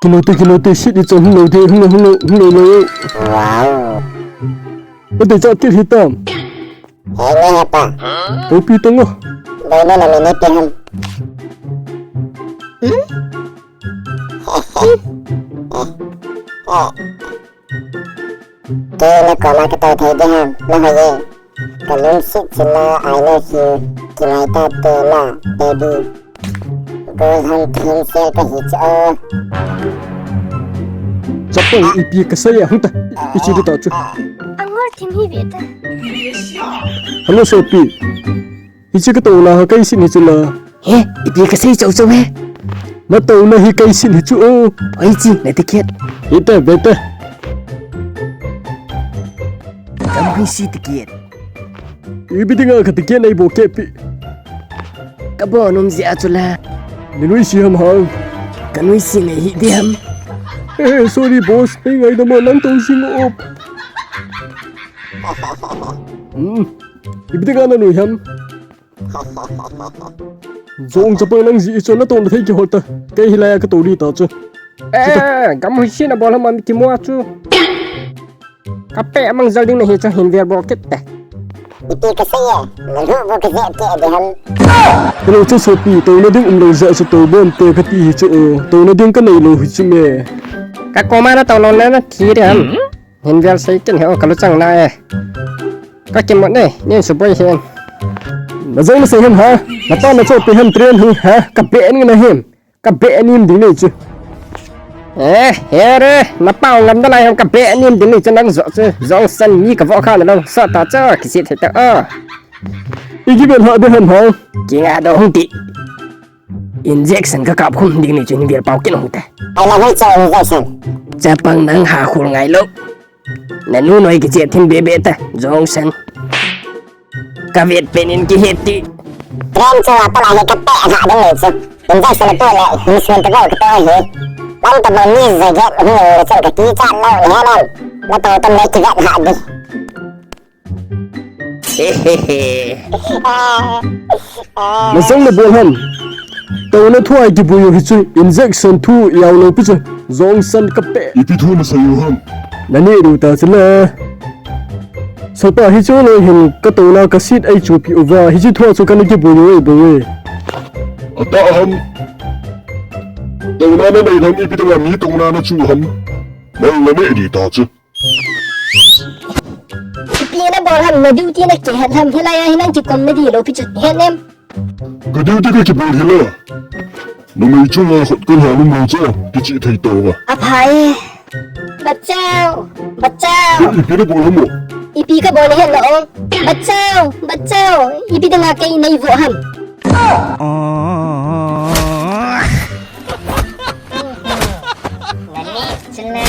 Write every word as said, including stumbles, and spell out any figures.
Kilo te, kilo te, sit i chon hung lo te, hung lo, hung lo, hung lo, lo. Wow. Ate cha kit hitam. Hei ne hepa. Kopi tongo. Doi ne na mene te ham. Kei na koma ka tou thei de ham, na hoi e. Ka lungset chila I love you. Kingai ta te la, baby. Go hang thim sel ka hi chu o. Chapang ipi ka sei a hung ta. Ichi de ta chu. Angol thim hi ve ta. Hello, Sopi. Hiche ka touna hi kei sin hi chu la. He, ipi ka sei chau chau he. Na touna hi kei sin hi chu o. Oi chi, na ticket. Hita, beta. Kam hui si ticket. Ipi dinga ka ticket nei bo kepi. Ka bo nom jia chu la. Ni nui si ham hang. Ka nui si nei hi di ham. Eh, sorry boss, ei ngai da ma nang to sing op. Hmm. Ipi dinga na nui ham. Jong chapang nang ji i chon na tong thei kihol ta. Kei hilai a ka to di ta chu. Eh, gam hui si na bol ham mi kimo a chu. Ka pe amang jal ding na hi chu hin ver bol kit te. Ipi ka sei e, na lu bo ka je ke de ham. Hello chu Sopi, to na ding um lo ja chu to bon te ka ti hi chu o. To na ding ka nei lo hi chu me. Ka koma na to lo na na thi de ham. Hin vel sei kin he o ka luchang na e. Ka kimot ne, nin suboi hin. Na jong na sei hin ha. Na pa na cho pe hin train hi ha. Ka be ni na hin. Ka be nim ding ni chu. Eh, he re, na pa ngam da lai hin ka be nim ding ni chu nang jo chu. Jong san mi ka vo kha na lo. Sa ta cha ki sit he ta o. I gi ben ha de hin ha. Ki nga do hung ti. Injection ka kap khum ding ni chu hin vel pau kin hung te. Ai la hoi cha injection. Chapang nang ha khul ngai lo. Na nu noi kiche thin be be ta, jong san. Ka vet pen in ki het ti. Tren chu a pala he ka pe ha ding ni chu. Injection tu le, ni sun ta ko ka to he. Lam ta bang ni ze get, ni le chu ka ti cha lo he lam. La to ta me ki vet ha di. Na jong na bol ham. Touna thu a kibui u hi chu injection thu yau lo pi chu jong san ka pe. Ipi thu na sei u ham. Na ne ru ta chu la. Sopa hi chu lo hin ka touna ka sit ai chu pi uva hi chu thu a chu ka na kibui u ai bo e. Ata ham. Touna na nei ham ipi ta mi touna na chu ham. Nang na ne di ta chu. Ipi na bol ham, na duty na kihet ham, hilai a hi nang kikom na di lo pi chu het nem. Ka duty ka kibol hi la. Numei chunga khut kun ha lum lo cha, kichi thei to va. Aphai. Bachao, bachao. Ipi na bol ham o. Ipi ka bol na het na ong. Bachao, bachao. Ipi dinga kei nei vo ham. Nani chila.